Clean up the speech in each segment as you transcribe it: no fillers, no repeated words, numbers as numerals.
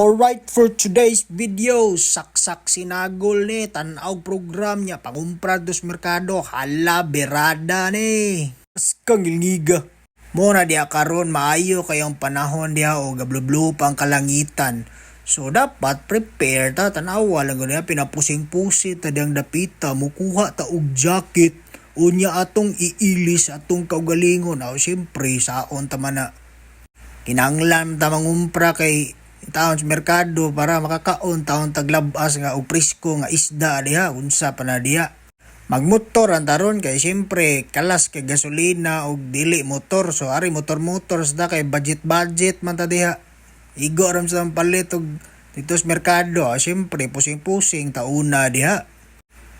Alright, for today's video, saksak sinagol ni, tanaw program niya, pangumpra dos merkado, hala, berada ni. Kang ilngiga. Mo na diya karon, maayo kayong panahon diha o gablublo pang kalangitan. So dapat prepare ta. Tanawa lang gud, pinapusing-pusit ta diyang dapita, mukuha ta og jacket, unya atong iilis atong kaugalingon. Aw, syempre saon ta man na, kinahanglan ta mangumpra kay taon sa merkado para makakaon taon taglabas nga og presko nga isda diha. Unsa pa na diha, magmotor ang taron kay syempre kalas kay gasolina og dili motor. So ari motor motor sa kay budget budget man ta diha, igo ram sa palit og dito sa merkado. Ah, syempre pusing pusing tauna diha.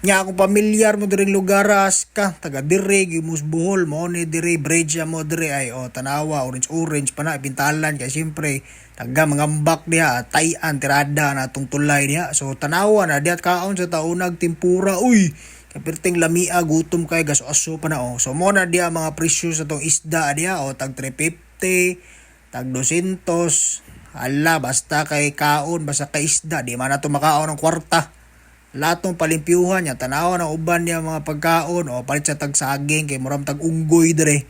Nya akong pamilyar mo diri lugar ka taga diri gimus Bohol mo ni diri bridge mo diri ay. O, tanawa, orange orange pa na ipintalan kay syempre taga mangambak diha, tayan tirada na atong tulay diha. So tanawa na diha, kaon sa taunag tempura, uy, kapirting lamia, gutom kay gaso aso pa na, oh. So mo na diha mga presyo sa tong isda diha, oh, tag 350, tag 200. Hala, basta kay kaon, basta kay isda, di man na to makaon ng kwarta. Lahat ng palimpyuhan niya, tanawa ng uban niya mga pagkaon, o palit sa tag saging kay muram tag unggoy dire.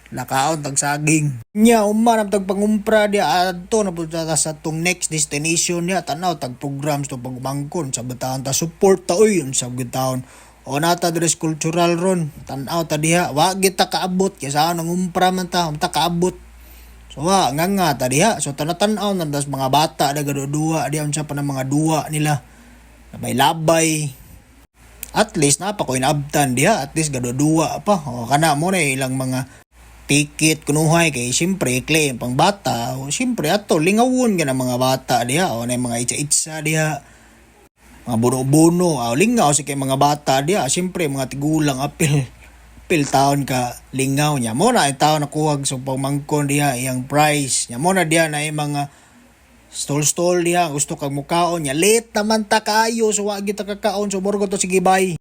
Lakaon tag saging. Nya uman ang tag pangumpra diya, adto na pud ta sa tong next destination niya. Tanaw tag programs to pagmangkon sa bataan ta, support ta uy, unsa gyud taon. O nata diri sa cultural ron. Tanaw ta diha, wa gid ta kaabot kay sa nangumpra man ta, ta kaabot. So wa nga nga ta diha. So tanatan-aw na tas mga bata da duwa diha, unsa pa na mga duwa nila. Labay-labay. At least napa ko inabtan diha, at least gaduduwa pa. O kana mo na ilang mga ticket kunuhay kay siyempre claim pang bata. O siyempre ato lingawon ka ng mga bata diha, o na yung mga itsa-itsa diha. Mga buno-buno, o lingaw sa kay mga bata diha. Siyempre mga tigulang apil apil taon ka lingaw niya. Mo na ay taon nakuhag sa pagmangkon diha iyang price. Nya mo na diha na yung mga stall stall diha, gusto kag mukaon niya. Late naman ta kaayo, so wa gyud ta kakaon, so murgo to, sige, bye.